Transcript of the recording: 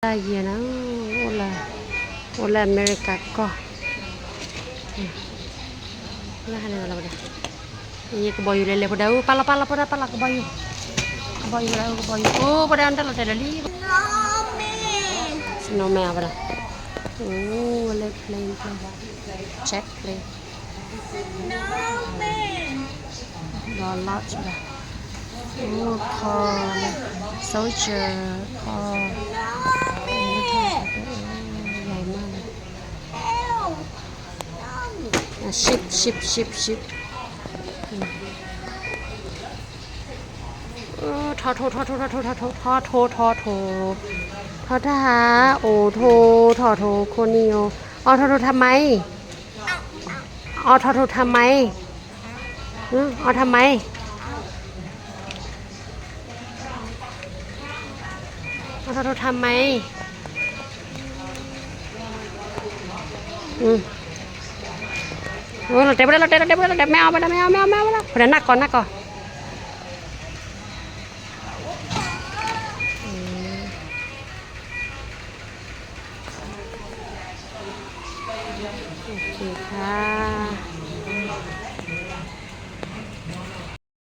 Aia na, hola, hola America ko. La hana la bada. Iya ko boyu lele bada. Pala, pala, pala, pala ko boyu. Ko boyu, ko boyu. Oh, bada anda la tela li. Snowman bada. Oh, le plane, plane. Jet plane. Snowman. Lo lo bada. Oh, car. Soldier car. Snowman. ໃຫຍ່ມາກເລີຍ. ອ່າ ຊິບ ຊິບ ຊິບ ຊິບ ເອີ ທ ໂທ ທ ໂທ ທ ໂທ ທ ໂທ ທ ໂທ ທ ໂທ ທ ໂທ ໂທ ໂທ ໂທ ໂຄນີໂອ ອໍ ທ ໂທ ທຳໄມ? ອໍ ທ ໂທ ທຳໄມ? ອື ອໍ ທຳໄມ? ອໍ ທ ໂທ ທຳໄມ? ອື ໂອ້ ລົດເຕັມແລ້ວ ລົດເຕັມ ລົດເຕັມ ລົດເຕັມ ແມວໄປແລ້ວ ແມວ ແມວ ແມວໄປແລ້ວ ພຸ້ນນະ ນັກກ່ອນ ນັກກ່ອນ. ໂອເຄຄ່ະ.